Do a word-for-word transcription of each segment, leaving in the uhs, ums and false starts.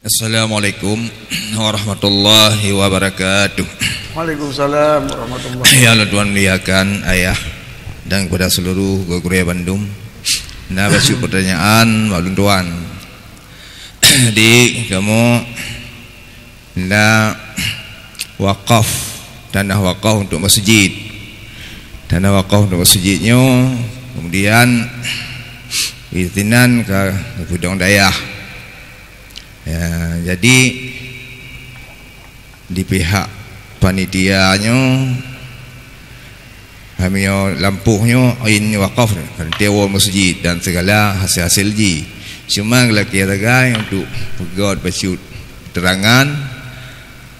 Assalamualaikum warahmatullahi wabarakatuh. Waalaikumsalam warahmatullahi. Ya Allah, Tuhan muliakan ayah dan kepada seluruh guru-guru bandum. Nah, bacut pertanyaan bak lôn tuan. Di kamoe na wakaf, tanah wakaf untuk masjid. Tanah wakaf untuk masjid nyoe, kemudian di sinan ka geupeudong dayah. Ya, jadi di pihak panitia nyoe, kami nyoe lampôh nyoe in wakaf, tewo masjid dan segala hasil-hasil ji. Cuma geulakée sagai untuk peugét bacut keterangan,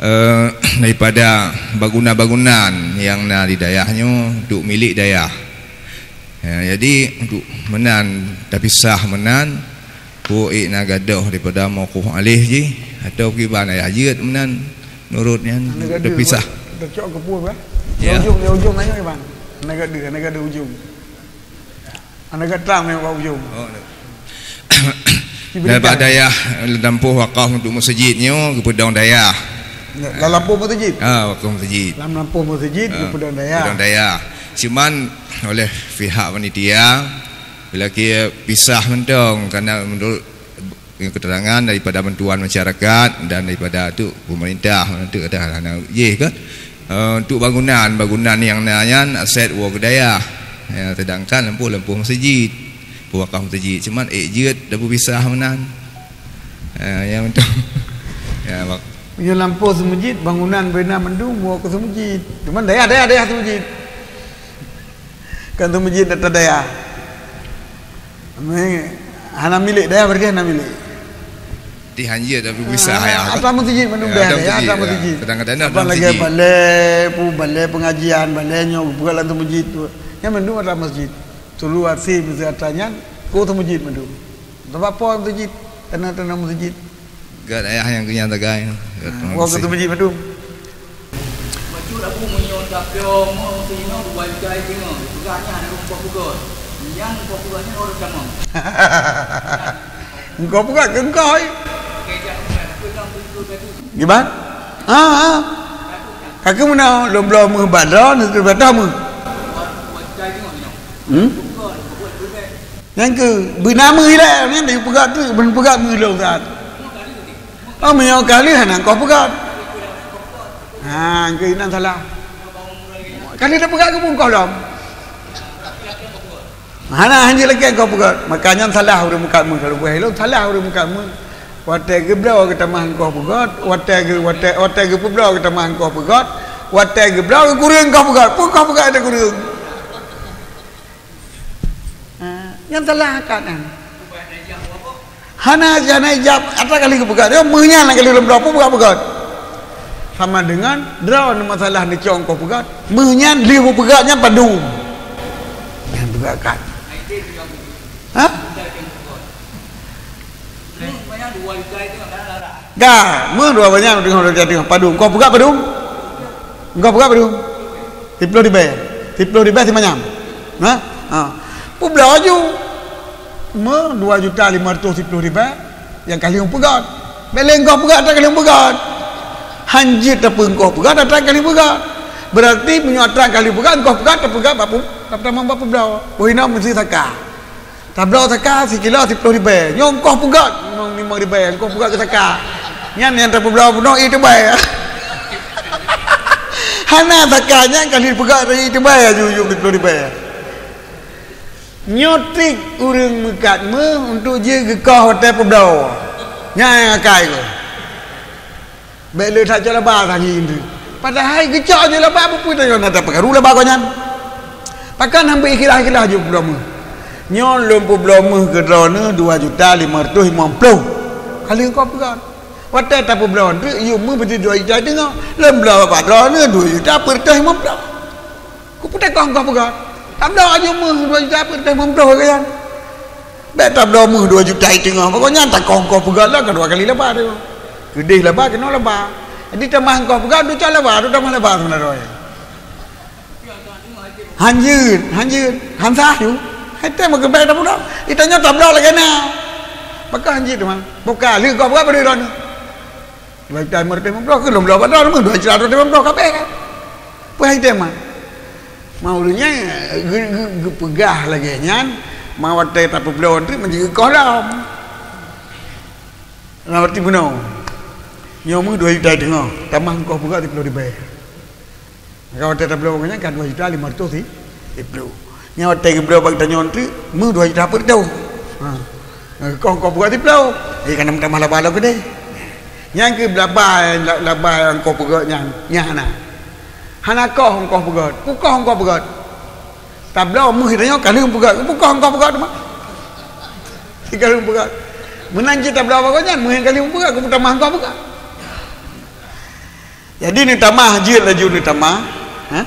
eh, daripada bangunan-bangunan nyang na di dayah nyoe untuk milék dayah. Ya, jadi untuk meunan, tapisah meunan, peue ék na gadôh daripada mauquf alaih jih, atau kiban ayah jeuet meunan, nurut nyan, Hana gadôh, tapisah. Bang. Tacok keu peue, Bang? Ya. Ujong, ujong nanya, Bang. Hana gadôh, hana gadôh ujong. Hana gadôh tam nyang bak ujong. Oh, Daripada dayah lampôh wakaf untuk masjid nyoe geupeudong dayah. Lam lampôh masjid? Ah, wakaf masjid. Lam lampôh masjid Ah, geupeudong dayah. Geupeudong dayah. Cuman oleh pihak panitia, bila kia pisah mantong, karena menurut keterangan daripada bantuan masyarakat dan daripada tu pemerintah, tu kata hana jih kan. Eh, untuk bangunan, bangunan nyang na nyan aset woe keu dayah. Ya, sedangkan lampôh, lampôh masjid. Peue wakaf masjid. Cuman ék jeuet tapeubisah meunan. Eh, nyang beutôi. Ya, bak- Meunyoe lampôh seumeujid, bangunan bina mandum woe keu seumeujid. Cuman dayah, dayah, dayah seumeujid. Kan seumeujid ata dayah. Meh, hana milék dayah, berarti hana milék. Ti hana jeuet, tapi bisa, ah, ya. Ata masjid mandum. Ya, dah, ata ya, masjid, ata ya. Masjid. Kadang-kadang dah. Apa ata lagi masjid. Balai, pu-, balai pengajian, balai nyoe, bukan lam masjid tu. Yang mandum ata masjid. Tulu asi mesti ata nyan, ko ata masjid mandum. Tempat po masjid, tanah-tanah masjid. Gak ayah yang kenyang tagai. Ah, ko ata masjid mandum. Bacut Abu meunyoe dak bloe meuh sinoe dua juta iteungoh, peugah nyan harôh meukoh peugöt. Nyang meukoh peugöt nyan harôh tamong. Meukoh peugöt keu engkau, eh? Kiban? Ha, ha. Ka keuh meunan lôn bloe meuh bak droeneuh, teuh bak droeneuh meuh. Hmm? Nyang keu beuna meuh ilée, nyan di peugah tu, ben peugah meuh lôn that. Oh, meunyoe ka lheueh hana koh peugah. Ha, keu inan salah. Ka lheueh dah peugah keu bungkôh lom. Hana, hana lakée koh peugah. Maka nyan salah ureuëng meukat meuh, kalau buah ilôn salah ureuëng meukat meuh. Watée geubloe geutamah koh peugah, watée geu-, watée, watée geupeubloe geutamah koh peugah, watée geubloe geukureueng koh peugah. Peue koh peugah ada kureueng? Ha, nyan salah akad nyan. Hana, hana ijab, atra kali geupeugah. Dia meuh nyan kali lôn bloe, peue peugah-peugah. Sama dengan droeneuh masalah neucok koh peugah. Meuh nyan lheueh peugah nyan padum. Nyan peugah akad. Ha? Ka, meuh dua banyak deungon dua juta padum. Engkau peugah padum? Engkau peugah padum? Siplôh ribèe. Siplôh ribèe simanyam. Ha? Ha. Peubloe laju. Meuh dua juta lima ratus siplôh ribèe nyang ka lheueh peugah. Bèk lé engkau peugah atra ka lheueh peugah. Hanjeuet tapeue engkau peugah atra ka lheueh peugah. Berarti meunyoe atra ka lheueh peugah, engkau peugah tapeugah bak pu-, tapeugah bak peubloe. Boh inoe meusti saka. Tabloe saka sikilo siplôh ribèe. Nyoe engkau peugah limong ribèe, engkau peugah keu saka. Nyan nyang tapeubloe bunoe ie teubèe. Hana saka nyan ka lheueh peugah ie teubèe aju-aju siplôh ribèe. Nyoe trik ureuëng meukat meuh untuk jeuet geukoh watée peubloe. Nyan nyang akai keuh. Bèk le that cok laba tangieng tu. Padahai geucok jeuet laba, peue tanyoe na tapeukaru laba gobnyan. Pakon han beu ikhlas-ikhlas jeuet peubloe meuh. Nyoe lôn peubloe meuh keu droeneuh dua juta lima ratus limong ploh. Ka lheueh engkau peugah. Watée tapeubloe treuk yum meuh beutôi dua juta teungoh. Lôn bloe bak droeneuh dua juta peuet reutôh limong ploh. Keupeue takoh engkau peugah? Tabloe aju meuh dua juta peuet reutôh limong ploh keu nyan. Bèk tabloe meuh dua juta iteungoh. Pokok nyan takoh engkau peugah lah keudua kali laba tu. Keudeh laba, keunoe laba. Jadi tamah engkau peugah, ducok laba, tu tamah laba sebenarnya. Hanjeuet, hanjeuet, han sah tu. Hai teuh meukeubèe tapeudong. Itanyoe tabloe lagèe na. Pakon hanjeuet teuma. Buka lheueh engkau peugah pada droeneuh. Dua juta lima ratus lima puluh, keu lôn bloe bak droeneuh dua juta dua ratus lima puluh kabeh kan. Peue hai tema? Mau ureuëng nyan geu-, geu-, geupeugah lagée nyan, ma watée tapeubloe teuk meunyoe geukoh lom. Lam arti bunoe. Nyoe meuh dua juta teungoh, tamah ongkoh peugah siplôh ribée. Maka watée tabloe ngon nyan ka dua juta lima ratus siplôh. Nyan watée geubloe bak geutanyoe teuk, meuh dua juta peuet reutôh. Ha. Ongkoh, ongkoh peugah siplôh. Eh, ka na meutamah laba lom keudeh. Nyan keuh laba, laba ongkoh peugah nyan, nyan hana. Hana koh ongkoh peugah. Peue koh ongkoh peugah? Tabloe meuh tanyoe ka lheueh peugah. Peue koh ongkoh peugah teuma? Ka lheueh peugah. Meunan cit tabloe bak gobnyan, meuh ka lheueh peugah, keu tamah ongkoh peugah. Jadi neutamah jeuet laju neutamah, ha?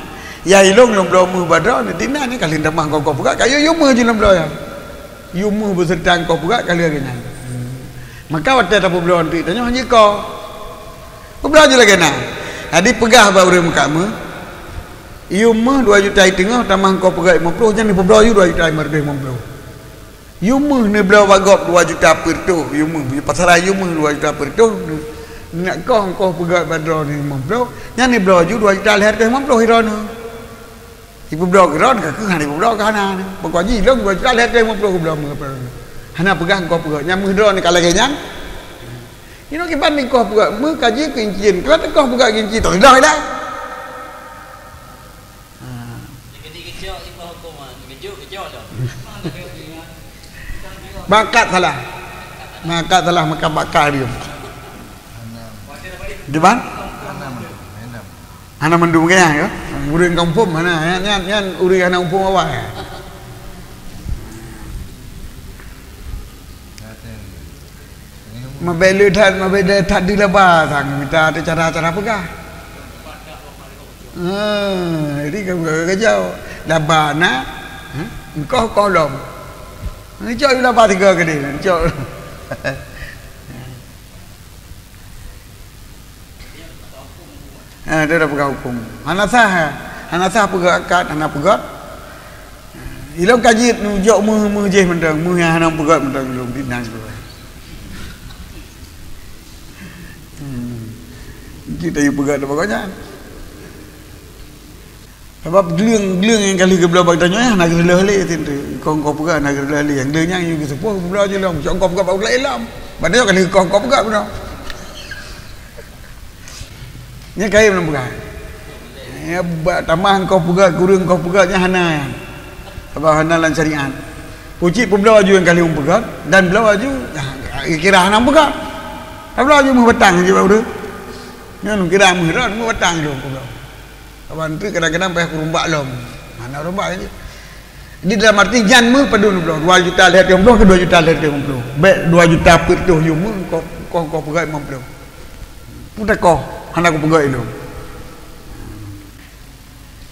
Ya ilong lom bloe meuh bak droe, neutinda ni ka lheueh tamah ongkoh peugah, ka yue meuh jih lom bloe ya. Yue meuh beuseureuta ongkoh peugah ka lheueh lagée nyan. Maka watée tapeubloe teuk tanyoe hana jikoh. Peubloe jih lagée na. Jadi peugah bak ureuëng meukat meuh, yue meuh dua juta teungoh tamah ongkoh peugah lima puluh, nyan neupeubloe yue dua juta lima ratus lima puluh. Yue meuh neubloe bak gob dua juta peuet reutôh, yue meuh, pasara yue meuh dua juta peuet reutôh, nak koh ongkoh peugah bak droeneuh lima puluh, nyan neubloe ju dua juta lhée reutôh lima puluh droeneuh. Ipeubloe keu droeneuh ka keuh hana ipeubloe keu hana. Pokok jih lôn dua juta lhée reutôh lima puluh geubloe meuh. Hana peugah ongkoh peugah, nyan meuh droeneuh ka lagée nyan. Inoe kiban ongkoh peugah meuh ka jih keu incin, keu ongkoh peugah keu incin, teudah dah. Ha. Bakat salah. Bakat salah maka bakal dia. Di ban? Hana mandum kaya ya. Ureuëng kampung hana, nyan, nyan, nyan ureuëng hana umpung awai. Mabée le that, mabée le that di laba sang mita ada cara-cara peugah. Ha, jadi ka, ka, ka jauh. Laba na, ha? Engkoh koh lom. Ni cok laba tiga kali, cok. Ha, dia dah peugah huköm. Hana sah, hana sah peugah akad, hana peugah. Ilong ka jeuet neujok meuh-meuh jih mantong, meuh nyang hana peugah mantong ilong di nan sibeulai. Hmm. Jeuet ayue peugah dah bagoe nyan. Sabab gleueng-gleueng nyang ka lheueh geubloe bak tanyoe hana geureuloh lé, tin tu. Kong-kong peugah hana geureuloh lé. Nyang gleueng nyan yue geuseupôh geubloe jih lom. Cok kong peugah bak ulée lom. Bak tanyoe ka lheueh kong-kong peugah bunoe. Nyan kayém lôn peugah. Ya, bak tamah kong peugah, kureueng kong peugah nyan hana nyan. Sabab hana lam syariat. Pucit peubloe aju nyang ka lheueh peugah dan bloe aju, ah, kira hana peugah. Tabloe aju meubatang jih bak ureueng. Nyan kira meuh rot meubatang jih peubloe. Kawan tu kadang-kadang payah kurumbak lom. Hana rumbak je. Di dalam arti nyan meuh padum bloe, dua juta lhée reutôh bloe ke dua juta lhée reutôh bloe. Bék dua juta peuet reutôh yue meuh, kong, kong, kong peugah lima puluh. Peue takoh, hana kupeugah ilong.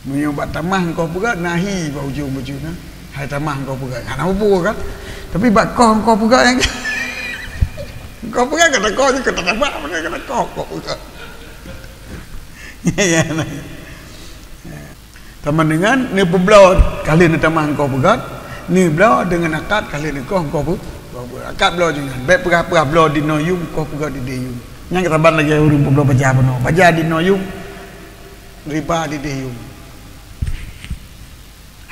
Meunyoe bak tamah kong peugah, nahi bak ujong bacut na. Hai tamah kong peugah, hana hubung kan. Tapi bak koh kong peugah nyang kong peugah ka takoh je, ka tatamah, ka takoh kong peugah. Ya, na. Sama dengan neupeubloe ka lheueh neutamah ongkoh peugöt, neubloe deungon akad ka lheueh neukoh ongkoh peu-, ongkoh peugöt. Akad bloe jih nyan, bék peugah-peugah bloe dinoe yum, koh peugöt dideh yum. Nyan keutaban lagée ureuëng peubloe baja bunoe. Baja dinoe yum, riba dideh yum.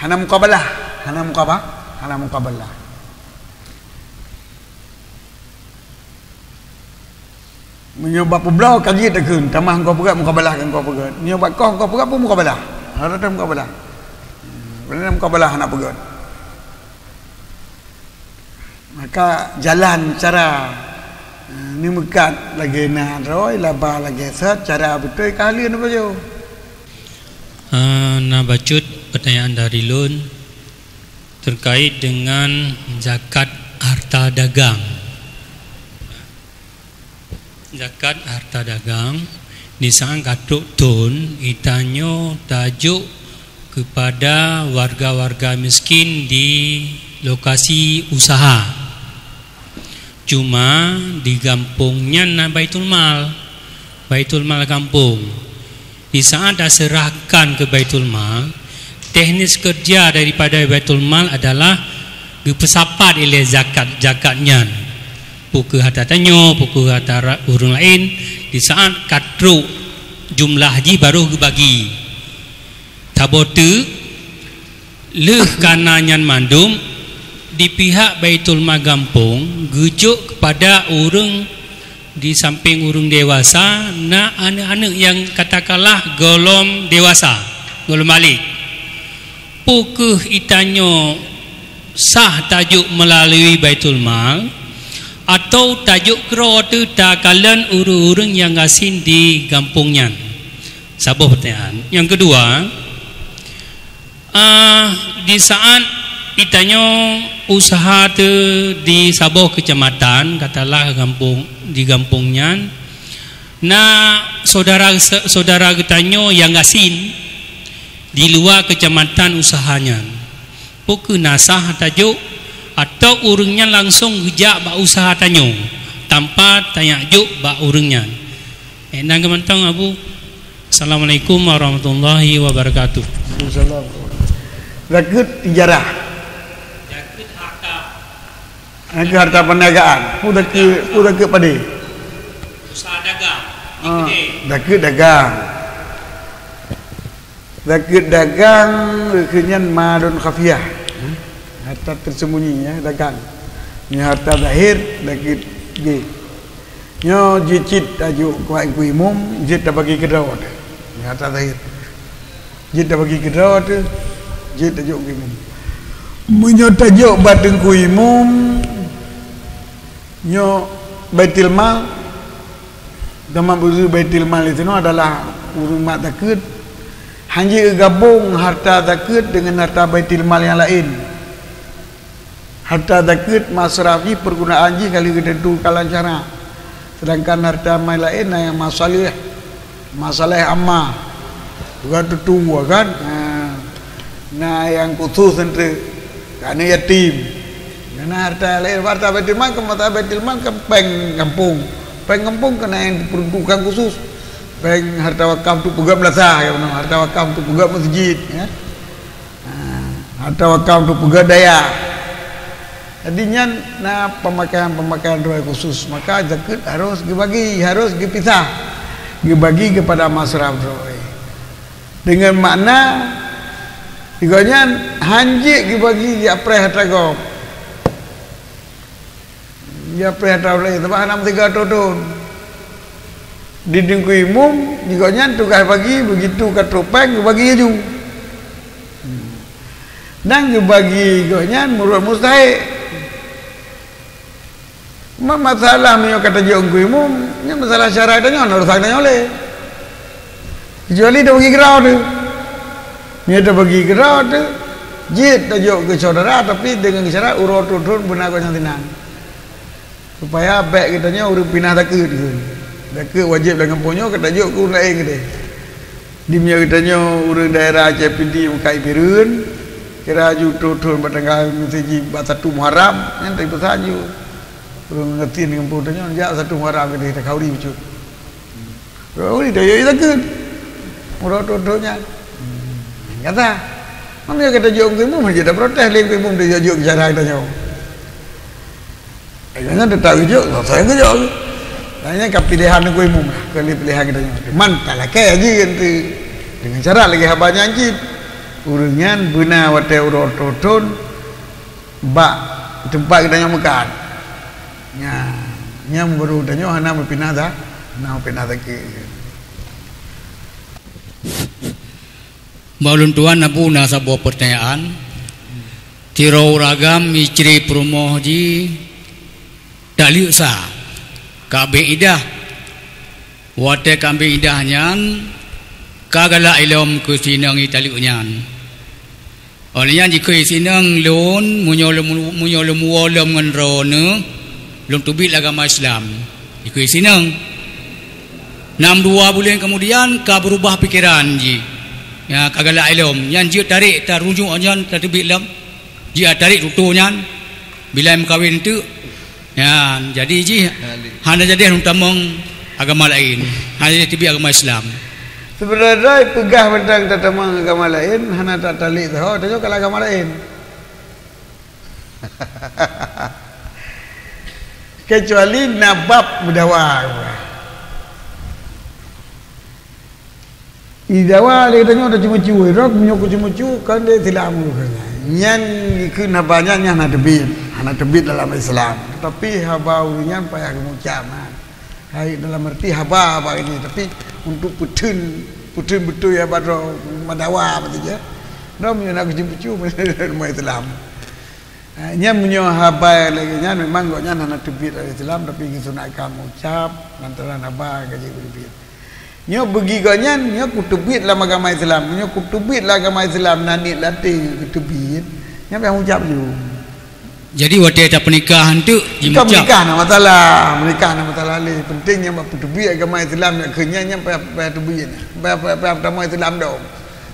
Hana mukabalah, hana mukaba-, hana mukabalah. Meunyoe bak peubloe ka jeuet takheun, tamah ongkoh peugöt, mukabalah keu ongkoh peugöt. Meunyoe bak koh ongkoh peugöt pun mukabalah. Rata-rata mukabalah. Beuna mukabalah hana peugöt. Maka jalan cara, eh, neumeukat lagée na droe, laba lagée sot, cara beutôi ka lheueh neupajoh. Ah, na bacut pertanyaan dari lôn terkait dengan zakat harta dagang. Zakat harta dagang, di saat ka trok thon, geutanyoe tajok kepada warga-warga miskin di lokasi usaha. Cuma di gampông nyan na Baitul Mal, Baitul Mal gampông. Di saat taseurahkan keu Baitul Mal, teknis kerja daripada Baitul Mal adalah geupeusapat ilée zakat-zakat nyan. Peu kheueh hareuta tanyoe, peu kheueh hareuta ra-, ureuëng laén, di saát ka trok jumlah jih barô geubagi. Saboh teuk, lheueh kana nyan mandum, di pihak Baitul Mal gampông geujok keupada ureuëng di sampéng ureuëng dewasa, na aneuëk-aneuëk nyang katakanlah gohlom dewasa, gohlom balek. Peu kheueh geutanyoe sah tajok meulalu Baitul Mal, atawa tajok keudroe teuh takalon ureuëng-ureuëng nyang gasien di gampông nyan? Saboh peutanyaan. Nyang keudua, ah, di saát geutanyoe useuha teuh di saboh keucamatan, katakanlah gampông, di gampông nyan, na syedara, syedara geutanyoe nyang gasien di luwa keucamatan useuha nyan. Peu kheueh na sah tajok, atawa ureuëng nyan langsong geujak bak useuha tanyoe, tanpa tajak jok bak ureuëng nyan? Eh, nyan keuh mantong, Abu. Assalamualaikum warahmatullahi wabarakatuh. Waalaikumsalam. Zakeuet ijarah. Zakeuet harta. Zakeuet harta perniagaan. Peue zakeuet, peue zakeuet padé? Usaha dagang. Ah, zakeuet dagang. Zakeuet dagang, zakeuet nyan malun khafiyah. Harta tersembunyi, ya, dagang. Nyoe harta zahir, zakeuet jih. Nyoe jih cit tajok keu Teungku Imum, jeuet tabagi keudroe teuh. Nyoe harta zahir. Jeuet tabagi keudroe teuh, jeuet tajok keu Imum. Meunyoe tajok bak Teungku Imum, nyoe Baitul Mal, dan mak beusu Baitul Mal itu adalah ureuëng mak zakeuet. Hana jeuet gabong harta zakeuet deungon harta Baitul Mal nyang laén. Harta zakeuet masraf jih, pergunaan jih ka lheueh geutantu kalon syara. Sedangkan harta nyang laén na nyang masalih, masalah amma. Bukan tutu kan? Ha. Na nyang khusus untuk aneuk yatim. Na harta laén, harta Baitul Mal, harta Baitul Mal kan péng gampông. Péng gampông keunan nyang diperuntukkan khusus. Péng harta wakaf untuk peugöt meulasah, ya, harta wakaf untuk peugöt masjid, ya. Ha, atawa kaum tu peugah daya. Jadi nyan na pemakaian-pemakaian droe khusus, maka zakeuet harus geubagi, harus geupisah, geubagi keupada masraf droe. Deungon makna, gobnyan hana jeuet geubagi jiapreh atra gob. Jiapreh atra ulée, sabab hana meusigoe thon. Di Teungku Imum, gobnyan tugaih bagi, begitu ka trok péng, geubagi laju. Dan geubagi gobnyan meunurot mustahek. Ma-, masalah meunyoe ka tajok Teungku Imum, nyan masalah syara tanyoe, hana urusan tanyoe lé. Kecuali tabagi keudroe teuh. Meunyoe tabagi keudroe teuh, jeuet tajok keu syedara, tapi deungon syarat uroe thon-thon beuna gobnyan sinan. Supaya bék geutanyoe ureuëng pinah zakeuet. Zakeuet wajéb lam gampông nyoe ka tajok keu ureuëng laén keudeh. Di meunyoe geutanyoe ureuëng daerah Aceh Pidie meukat Pireuen, kira ju thon-thon bak tanggal meuseujih bak satu Muharram, nyan tapeusan ju. Ureuëng ngeurti di gampông tanyoe jak satu Muharram keudeh takhauri bacut. Takhauri tajok zakeuet. Uroe thon-thon nyan. Nyata. Meunyoe ka tajok Teungku Imum, jeuet taprotes lé Teungku Imum tajok-jok bicara geutanyoe. Nyan teutap geujok, soe nyang geujok. Nyan ka piléhan Teungku Imum lah, kon lé piléhan geutanyoe. Cuman talakée jih nyan teuh. Deungon syarat lagée haba nyan cit. Ureuëng nyan beuna watée uroe thon-thon bak teumpat geutanyoe meukat. Nyan, nyan baru tanyoe hana meupinah za-, hana meupinah zakeuet. Bak ulôn tuan Abu na saboh peutanyaan. Sidroe ureuëng agam istri peurumoh jih taleuek sa, ka abéh idah. Watée ka abéh idah nyan, ka galak ilom keu si inong nyang taleuek nyan. Óh lheueh nyan jikheun si inong, "Lôn, meunyoe lôn, meunyoe lôn muwoe lom ngon droeneuh, lôn teubiet lam agama Islam." Jikheun si inong. Nam dua buleuen keumudian ka beurubah pikeran jih. Ya, ka galak ilom. Nyan jeuet tarek, tarujuk nyan tateubiet lom. Jeuet tarek tutoe nyan. Bila meukawen teuk. Nyan, jadi jih hana jadi lôn tamong agama laén. Hana jadi teubiet agama Islam. Seubeunajih peugah mantong tatamong agama laén, hana tatalek sahoe, tanyoe ka lam agama laén. Kecuali na bab meudawa. Idawa lé geutanyoe taceumeucue, rot meunyoe kuceumeucue, kon lé Islam. Nyan dikeue haba nyan, nyan hana teubiet, hana teubiet dalam Islam. Tapi haba ureuëng nyan payah geumucam, ha. Hai dalam arti haba, haba nyan, tapi untuk peutheun, peutheun beutôi haba droe meudawa, beutôi je. Droe meunyoe na kuceumeucue, umat Islam. Ha, nyan meunyoe haba lagée nyan memang gobnyan hana teubiet lam Islam, tapi geusunatkan meucab lantaran haba ka jeuet beuteubiet. Nyoe bagi gobnyan, nyoe kuteubiet lam agama Islam. Nyoe kuteubiet lam agama Islam na niet lam até geuteubiet, nyan payah meucab ju. Jadi watée tapeunikah anteuk, jimeucab. Bukan meunikah na masalah, meunikah na masalah lé. Penting nyan bak peuteubiet agama Islam nyan keu nyan, nyan payah, payah teubiet. Payah, payah, payah tamong Islam dong.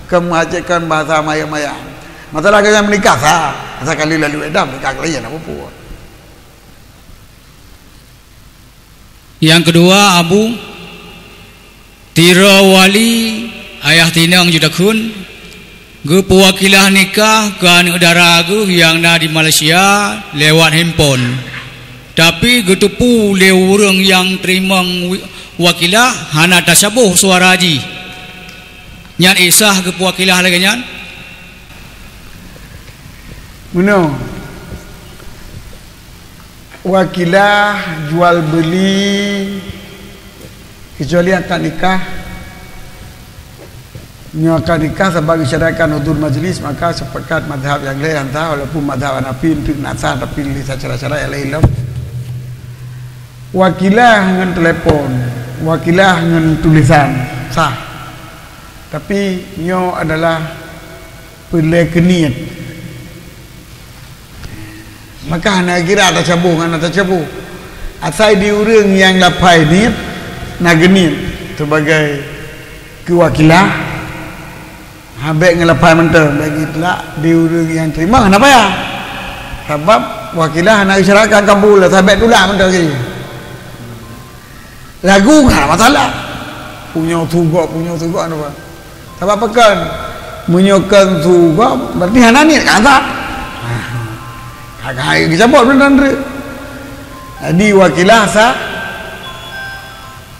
Keu meuhajatkan bahasa mayang-mayang. Masalah keu nyang meunikah sah, asai ka lheueh lalue iddah meunikah keu laén, hana peue-peue. Nyang keudua, Abu, sidroe wali ayah tinong ju takheun, geupeuwakilah nikah keu aneuëk dara geuh nyang na di Malaysia lewat handphone. Tapi geuteupeue lé ureuëng nyang teurimong wi-, wakilah hana tasaboh suara jih. Nyan ék sah geupeuwakilah lagée nyan? Meunoe, wakilah jual beuli, kecuali akad nikah. Nyoe akad nikah sabab geusyaratkan hudhur majlis, maka sepakat mazhab nyang lhée han sah, walaupun mazhab Hanafi enteuk na sah, tapi lé syarat-syarat nyang laén lom. Wakilah ngon telepon, wakilah ngon tulisan, sah. Tapi nyoe adalah peureulée keu niet. Maka hana kira tasaboh ngon hana tasaboh. Asai di ureuëng nyang laphai niet, na geuniet sibagai keu wakilah, ha, bék ngon laphai mantong, bék geutulak di ureuëng nyang teurimong hana payah. Sabab wakilah hana geusyaratkan kabul, asai bék tulak mantong lagée nyan. Lagu hana masalah. Punya sugok, punya sugok hana apa. Sabab pakon? Meunyoe kon sugok, berarti hana niet kan sah. Hai geucabot mantong treuk. Jadi wakilah sah,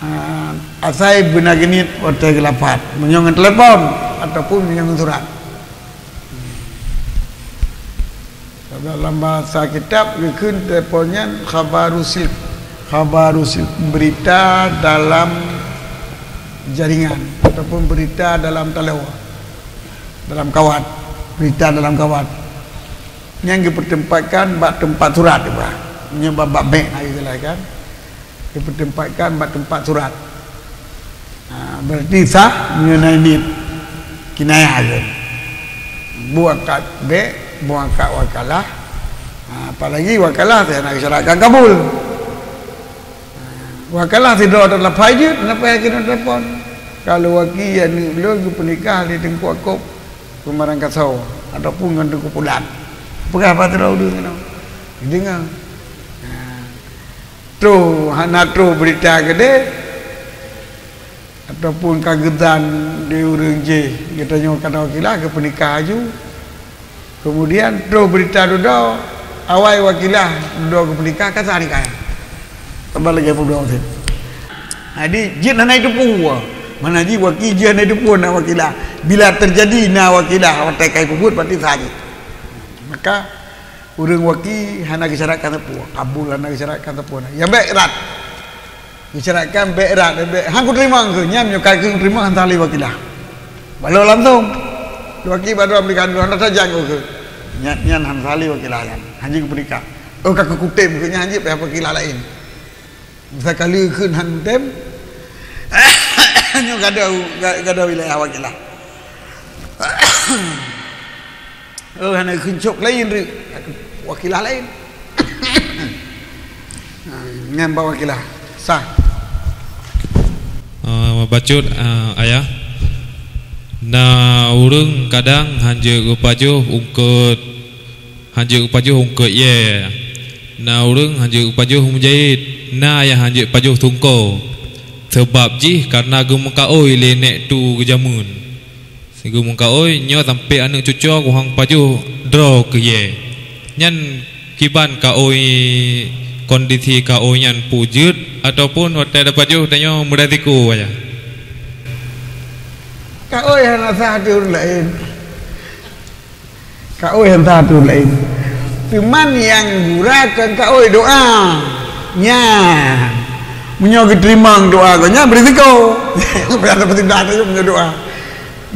ah, asai beuna geuniet watée geulapat. Meunyoe ngon telepon ataupun meunyoe ngon surat. Dalam bahasa kitab geukheun telepon nyan khabaru silk. Khabaru silk, berita dalam jaringan ataupun berita dalam taloe, dalam kawat, berita dalam kawat. Nyan geupeutempatkan bak teumpat surat, bah. Nyoe bak, bak bank na geujelaskan. Dipeutempatkan bak teumpat surat. Ha, berarti sah meunyoe na niet kinayah lagée. Buet akad bék, buet akad wakalah. Ha, apalagi wakalah teuh na geusyaratkan kabul. Ha, wakalah sidroe teulaphai jeuet, na payah keuneuk telepon. Ka lôn waki aneuëk lôn geupeunikah lé Teungku Akop Peumarang Kasoe ataupun ngon Teungku Pulan. Peugah bak sidroe ureuëng keunoe. Deungoe. Ha. Troh hana troh beurita keudeh, ataupun ka geudan di ureuëng jih, geutanyoe ka na wakilah geupeunikah laju. Keumudian troh beurita dudoe, awai wakilah dudoe geupeunikah, ka sah nikah nyan. Tambah lagée peue dudoe sit. Jadi, jeuet hana jiteupeue. Mana jih waki jeuet hana jiteupeue na wakilah. Bila teujadi na wakilah watée ka jipeubuet, berarti sah jih. Maka, ureuëng waki hana geusyaratkan sapeue, kabul hana geusyaratkan sapeue. Nyang bék rot. Geusyaratkan bék rot, bék, han kuteurimong keuh, nyan meunyoe ka keuh teurimong han sah lé wakilah. Balok langsong. Waki bak droe meudeh kandong, hana sajan keuh. Nyan, nyan han sah lé wakilah nyan. Han jeuet geupeunikah. Oh, ka keuh kutem keuh nyan, han jeuet payah wakilah laén. Masa kali kheun han tem. Nyoe gadoh, ga-, gadoh wilayah wakilah. Oh, hana kheun cok laén rek. Wakilah laén. Ha, nyan bak wakilah. Sah. Ah, bacut, ah, ayah. Na ureuëng kadang hanjeuet geupajoh ungkot Hanjeuet geupajoh ungkot yée. Na ureuëng hanjeuet geupajoh meujait, na nyang hanjeuet pajoh tungko. Sabab jih kareuna geumeukaôi lé nék tu geujameun. Geumeukaôi nyoe sampoe aneuëk cucoe kuhang pajoh droe keu yée. Nyan kiban kaôi Kondisi kaôi nyan peue jeuet ataupun watèe tapajoh tanyoe meurisiko, Ayah? Kaôi hana sah di ureueng laén. Kaôi hana sah di ureueng laén. Teuma nyang gura kon kaôi, doa. Nyan. Meunyoe geuteurimong doa gobnyan, beurisiko. Berarti pasti dah ada meunyoe doa.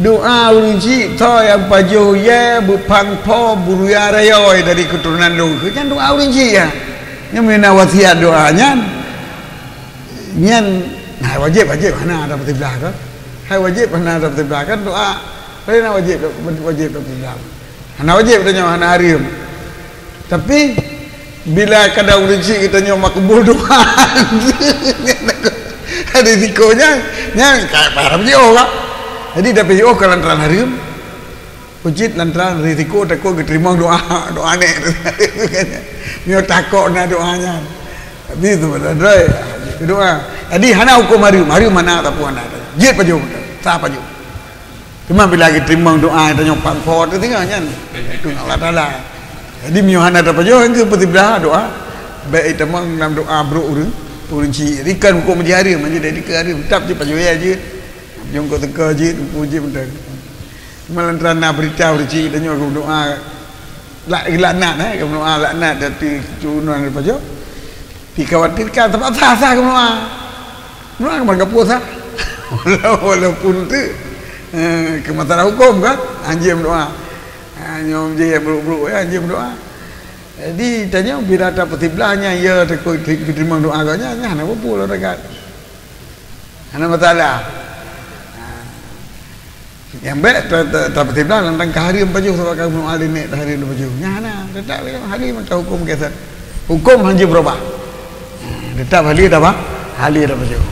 Doa ureueng chik, soe nyang pajoh yé, beupang po, beuruyah rayeuk dari keuturonan lôn. Nyan doa ureueng chik nyan. Nyan meunyoe na wasiat doa nyan, nyan, nah, wajéb, wajéb hana ada peusiblah kan. Hai wajéb hana ada peusiblah kan doa. Padahai na wajéb, wajéb ada peusiblah. Hana wajéb tanyoe, hana hareuem. Tapi, bila kadang ureueng chik geutanyoe makbul doa, risiko nyan, nyan ka payah jiôh ka. Jadi, tapi jiôh ka lantaran hareuem, peue cit lantaran risiko takot geuteurimong doa, doa nèk. Nyoe takot na doa nyan. Tapi tu beutôi, doa. Jadi, hana hukôm hareuem, hareuem hana, tapi hana. Jeuet pajoh, sah pajoh. Teuma bila geuteurimong doa tanyoe pang po teuh singoh nyan, itu Allah Taala. Jadi meunyoe hana tapajoh, engkeu peusiblah doa. Bèk itamong lam doa brôk ureueng, ureueng chik. Jadi kan hukôm jih hareuem, jadi dari keu hareuem, tetap jeuet pajoh yé jeuet. Jongkok teuka jeuet, peue jeuet mantong. Teuma lantaran na beurita ureueng chik tanyoe geudoa la-, laknat, eh, geudoa laknat dari keuturonan pajoh. Dikhawatirkan, teupaksa sah geudoa. Doa keuman ka puasa. Walaupun tu, eh, keu masalah hukôm kan, hanjeuet meudoa. Ha, nyoe jih brôk-brôk, ya, hanjeuet meudoa. Jadi, tanyoe bila tapeusiblah nyan, ya, takot geuteurimong doa gobnyan, nyan hana peue-peue lôn ragat. Hana masalah. Ha. Nyang bèk ta-, ta-, tapeusiblah lantaran ka hareuem pajoh, sabab ka meu'ah lé nèk ta hareuem pajoh. Nyan hana, teutap hareuem mantong hukôm biasa. Hukôm hanjeuet beurubah. Teutap hareuem tapajoh, hareuem tapajoh.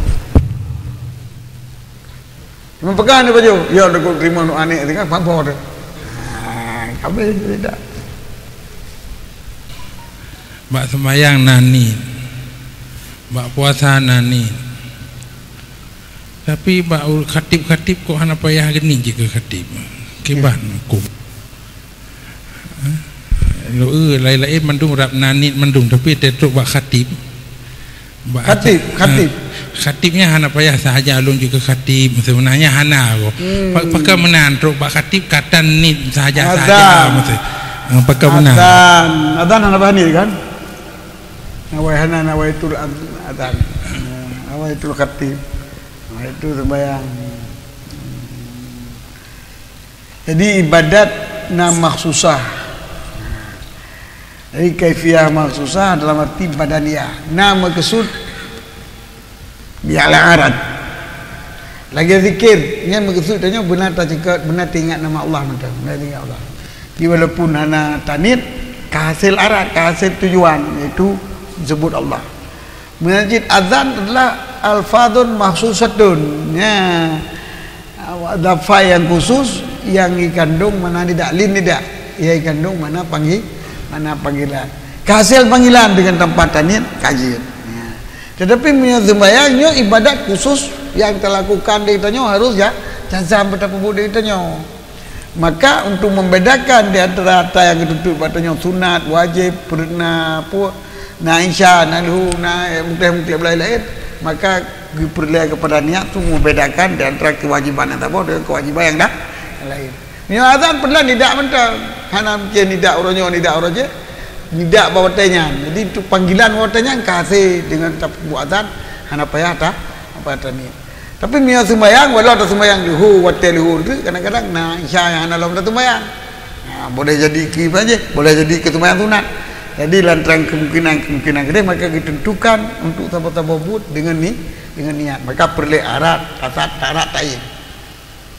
Meunyoe peugah nyoe pajoh, ya, takot teurimong doa nèk, tinggai pang po teuh. Ha, habéh cerita. Bak seumayang na niet, bak puasa na niet. Tapi bak u-, khatib-khatib kok hana payah geuniet jih keu khatib. Kiban huköm. Hah? Lo, eh, laén-laén mandum rab na niet mandum, tapi teutrok bak khatib. Bak Khatib, khatib. Khatib nyan hana payah sahaja lôn jeuet keu khatib. Seubeunanya hana ko. Hmm. Pa-, pakon meunan trok bak khatib katan niet sahaja-sahaja. Azan. Maksud. Ha, pakon meunan. Azan. Azan hana payah niet kan? Nawai hana, nawaitul ad-, azan. Ha, nawaitul khatib. Nawaitu sembahyang. Jadi ibadat na makhsusah. Jadi kaifiah makhsusah dalam arti badaniah. Na meukeusud di alam arat. Lagèe zikir, nyan meukeusud tanyoe beuna taceukat, beuna teuingat nama Allah mantong, beuna teuingat Allah. Jadi walaupun hana taniet, ka hasé arat, ka hasé tujuan, yaitu meusebut Allah. Meunan cit azan adalah alfazun makhsusatun. Ya. Lafaz nyang khusus, nyang ikandong makna nida, lin nida. Nyang ikandong makna panggi-, makna panggilan. Ka hasé panggilan deungon tanpa taniet, ka jeuet. Ya. Tetapi meunyoe sembahyang nyoe ibadat khusus nyang talakukan di tanyoe harus ya, jazam beutapeubuet di tanyoe. Maka, untuk membedakan di antara ata nyang geutuntut bak tanyoe sunat, wajéb, peureuna, peue, na isya, na leuhô, na, eh, meukleh-meukleh laén-laén, maka geupeureulèe keupada niat tu membedakan di antara kewajiban nyang saboh dengan kewajiban nyang da-, laén. Meunyoe azan peureulèe nida mantong, hana mungken nida uroe nyoe, nida uroe jéh, nida bak watèe nyan. Jadi, untuk panggilan watèe nyan ka hasé deungon tapeubuet azan, hana payah ta-, hana payah taniet. Tapi meunyoe seumayang, walau taseumayang leuhô, watèe leuhô teuk, kadang-kadang na isya nyang hana lom taseumayang. Ha, boleh jadi keu ibadah, boleh jadi keu seumayang sunat. Jadi, lantaran kemungkinan-kemungkinan keudeh, maka ditentukan untuk saboh-saboh buet deungon ni-, deungon niat. Maka peureulèe arat, tasat, tarat, tayin.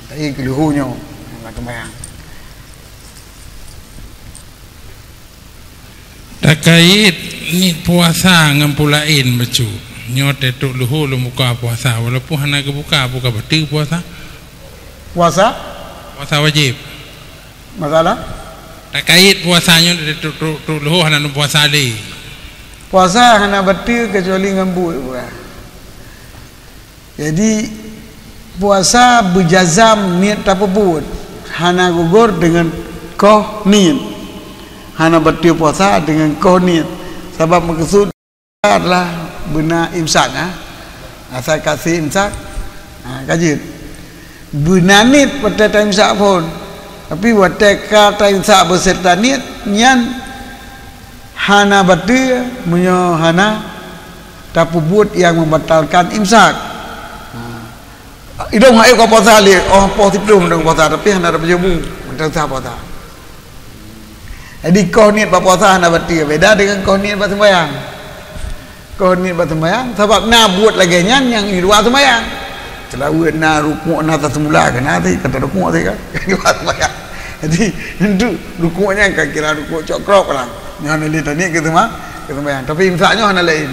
Tayin keu leuhô nyoe, nyang ka seumayang. Takait niet puasa ngon peue laén bacut. Nyoe teutrok leuhô lôn buka puasa, walaupun hana geubuka, buka bateue puasa. Puasa? Puasa wajéb. Masalah? Takait puasa nyoe teutrok, trok, trok leuhô hana lôn puasa lé. Puasa hana bateue kecuali ngon buet. Jadi, puasa beujazam niet tapeubuet, hana gugor deungon koh niet. Hana bateue puasa deungon koh niet. Sabab meukeusud adalah beuna imsak, ha? Asai ka sie imsak, ha, ka jeuet. Beuna niet watée taimsak phon. Tapi watée ka taimsak beuserta niet, nyan hana bateue meunyoe hana tapeubuet nyang membatalkan imsak. Ha. Idong hai ka puasa lé, oh, poh siplôh idong puasa, tapi hana tapeujobu, mantong sah puasa. Jadi, koh niet bak puasa hana bateue, beda dengan koh niet bak sembahyang. Koh niet bak sembahyang, sabab na buet lagée nyan nyang di luwa sembahyang. Seulaweuet na, rukuk na, taseumula keu na, tadi kata rukuk tadi kan, di luwa sembahyang. Jadi, untuk rukuk nyan ka kira rukuk cok krok lah. Nyan lé taniet keu sema-, keu sembahyang. Tapi imsak nyoe hana laén.